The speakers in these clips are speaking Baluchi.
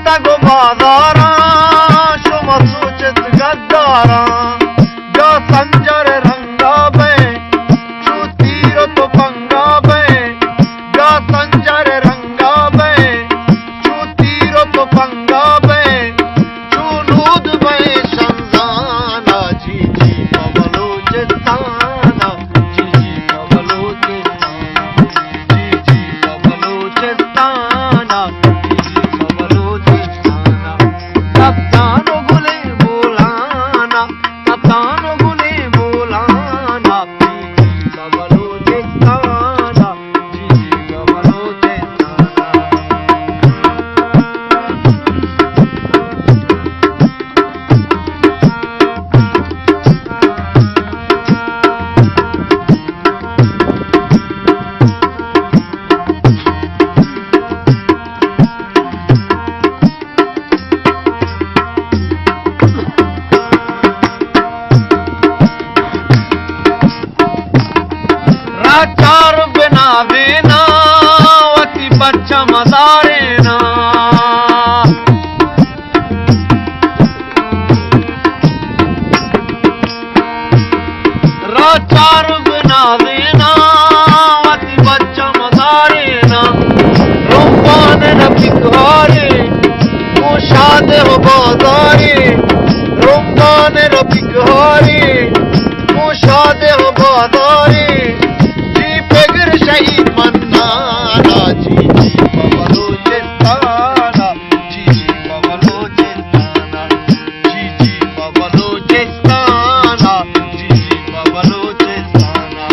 تگ و بازاراں، شما سوچت گداراں، بیا سنجر رنگا بئے، چو تیر و تپنگا بئے، بیا سنجر رنگا بئے، چو تیر و تپنگا بئے، چو نود بئے شمزانا، جی جی پہ بلوچستانا، جی جی پہ بلوچستانا، جی جی پہ بلوچستانا، جی جی پہ بلوچستانا۔ کپتان و گلیں بولانا، کپتان و گلیں بولانا، جی جی پہ بلوچستانا۔ راچار بنادینا، وتی بچہ مدارینا۔ راچار بنادینا، وتی بچہ مدارینا۔ رومبان رفیق ہارے، گوں شاد و بازارے۔ رومبان رفیق ہارے، گوں شاد و بازارے، جی پگر شہید منانا، جی جی پہ بلوچستانا، جی جی پہ بلوچستانا، جی جی پہ بلوچستانا، جی جی پہ بلوچستانا۔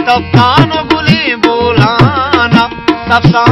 تپتان و گلیں بولانا، تپتان